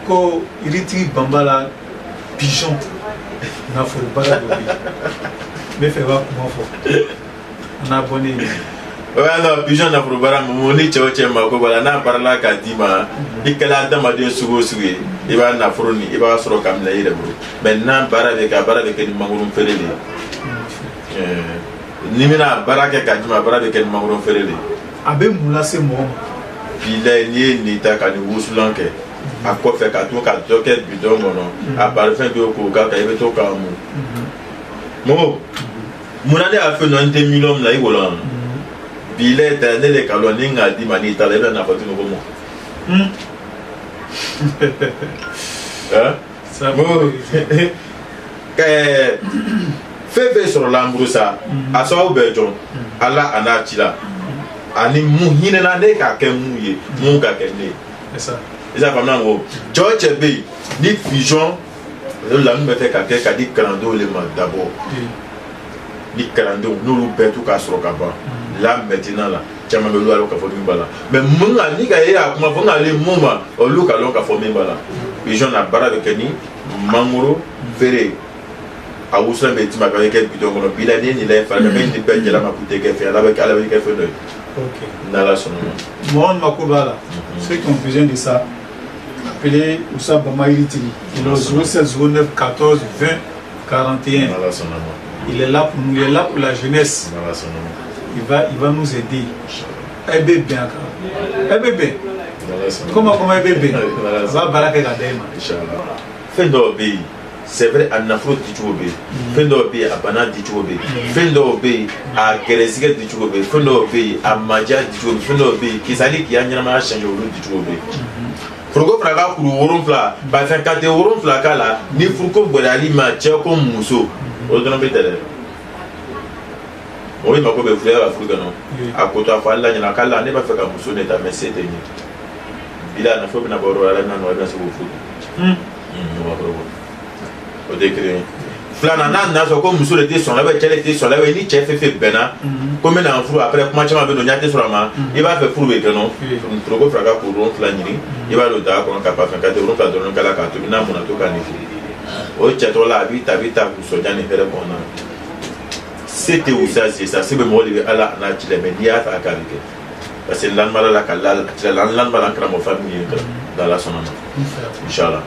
Ko yiritigi banba la pigeon nafolo baara dɔ bɛ yen, n bɛ fɛ i b'a kuma fɔ an n'a bɔ ne ye. Ouais, non, pigeon nafolo baara mun ni cɛ o cɛ mako b'a la, n'a baarala k'a d'i ma, i kɛla adamaden sugu o sugu ye, i b'a nafolo ni i b'a sɔrɔ ka minɛ i yɛrɛ bolo. Mais n'a baara bɛ kɛ, a baara bɛ kɛ ni mangoro feere de ye. N'i bɛna baara kɛ k'a d'i ma, a baara bɛ kɛ ni mangoro feere de ye. A bɛ mun lase mɔgɔ ma? Bilayi, n'i ye nin ta ka nin wusulan kɛ a kɔfɛ, ka to ka dɔ kɛ bidɔn kɔnɔ, a parfum bɛ k'o k'a kan, i bɛ to k'a mun. Mɔgɔ munna ne y'a fɛ nɔ, n tɛ miliyɔn minɛ i wolo. Bilayi ta, ne de ka lɔn ni n k'a d'i ma, n'i taara, i bɛna nafa tunu ko mɔ. Hein? Mɔgɔ fɛn fɛn sɔrɔla an bolo sa, a sababu bɛɛ jɔn? Ala a n'a cila ani mun hinɛna ne k'a kɛ mun ye, mun ka kɛ ne ye. C'est ça. I s'a faamuya ko cɛ o cɛ bɛ yen ni pigeon o la min bɛ fɛ ka kɛ ka di kalandenw de ma d'abord, ni kalandenw n'olu bɛɛ t'u k'a sɔrɔ ka ban la, maintenant la caman bɛ olu y'a dɔn k'a fɔ min b'a la. Mais mun ka ni ka e y'a kuma fɔ n k'ale mun ma, olu ka lɔn k'a fɔ min b'a la. Pigeon na baara bɛ kɛ ni mangoro feere, a wusulan bɛ d'i ma, a bɛ kɛ bidɔn kɔnɔ. Bi la n'i ye nin la fara kan, nin bɛɛ jɛla ma k'u tɛ kɛ fɛn, ala bɛ kɛ fɛn dɔ ye. N'ala sɔnna ma. Mɔgɔ min mako b'a la, ceux qui ont besoin de ça, appelez Oussa Bamba Yiritigi. Il est au 07 09 14 20 41. N'ala sɔnna ma. Il est là pour nous, il est là pour la jeunesse. N'ala sɔnna ma. Il va nous aider. E bɛ bɛn a kan, e bɛ bɛn. N'ala sɔnna. Comment e bɛ bɛn, a b'a baara kɛ ka d'a ma. Inchallah. Fɛn dɔw bɛ yen, c'est vrai, a nafolo dicogo bɛ yen, fɛn dɔw bɛ yen, a bana dicogo bɛ yen, fɛn dɔw bɛ yen, a gɛrɛsɛgɛ dicogo bɛ yen, fɛn dɔw bɛ yen, a maja dicogo bɛ yen, fɛn dɔw bɛ yen, kisali k'i ka ɲɛnamaya changer, olu dicogo bɛ yen. Foroko fana ka kuru 7, parfum kate 7 k'a la, ni furuko gɛlɛyali ma, cɛ ko muso, o dɔrɔn bɛ tɛ dɛ. Mɔgɔ mako bɛ furu ka furu kɛ nɔ, a ko to a fɔ ala ɲɛna k'ala ne b'a fɛ ka muso ne ta, mais se tɛ n ye. Bila a nafolo bɛna bɔ yɔrɔ wɛrɛ, ala bɛna nɔ, i bɛna se k'o furu. O de ye kelen ye. Filanan, n'a nana sɔrɔ ko muso de tɛ sɔn la, cɛ de tɛ sɔn la, ni cɛ fɛn fɛn bɛnna ko n bɛna n furu, après kuma caman bɛ yen nɔ, ɲɛ tɛ sɔrɔ a ma, i b'a fɛ furu bɛ kɛ nɔ, foroko fila ka kuru 7 ɲini, i b'a don daga kɔnɔ ka parfum kate 7 dɔrɔn k'a la k'a tobi, n'a mɔnna, to k'a nin furu o cɛ tɔgɔ la, a b'i ta, a b'i ta nisɔndiya ni hɛrɛ kɔnɔna na. Se tɛ wusa sisan, se bɛ mɔgɔ de bɛ ala n'a ci la, mais n'i y'a ta k'a bɛ kɛ, parce que lanbala la ka la cila la, an lanbala an karamɔgɔ fa min ye, n'ala sɔnna ma, inshallah.